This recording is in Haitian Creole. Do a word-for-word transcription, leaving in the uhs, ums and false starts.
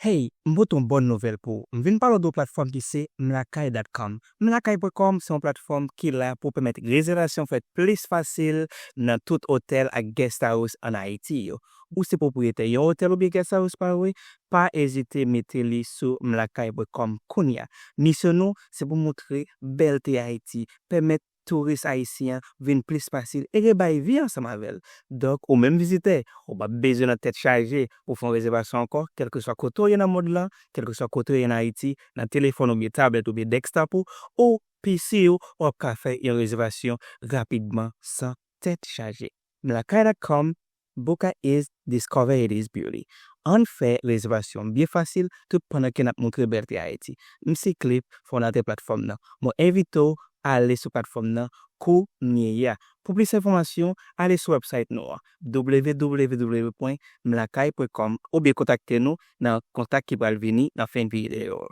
Hey, m pote yon bòn nouvèl pou ou. M vin pale w de yon platfòm ki se mlakay dot com. Mlakay pwen kòm se yon platfòm ki la pou pèmèt rezèvasyon fèt plis fasil nan tout otèl ak guest house ann Ayiti yo. Ou se pwopriyetè yon otèl oubyen guest house pa vre? Pa ezite mete li sou mlakay pwen kòm kounye a. Misyon nou se pou montre bèlte Ayiti, pèmèt touris ayisyen an vin plis fasil e rebay vi ansanm avè l. Donk, ou menm vizitè, ou p ap bezwen nan tèt chaje pou fè yon rezèvasyon ankò, kèlkeswa kote w ye nan mond lan, kèlkeswa kote w ye ann Ayiti, nan telefòn oubyen tablèt oubyen desktop ou, ou P C ou, w ap ka fè yon rezèvasyon rapidman san tèt chaje. Mlakay dot com, Buka is, discover it is beauty. Ann fè rezèvasyon byen fasil tout pandan ke n ap montre bèlte Ayiti. M se Cliff, fondatè platfòm nan. Mwen envite w ale sou platfòm nan kounye a. Pou plis enfòmasyon, ale sou website nou an, w w w pwen mlakay pwen kòm, oubyen kontakte nou nan kontak ki pral vini nan fen videyo.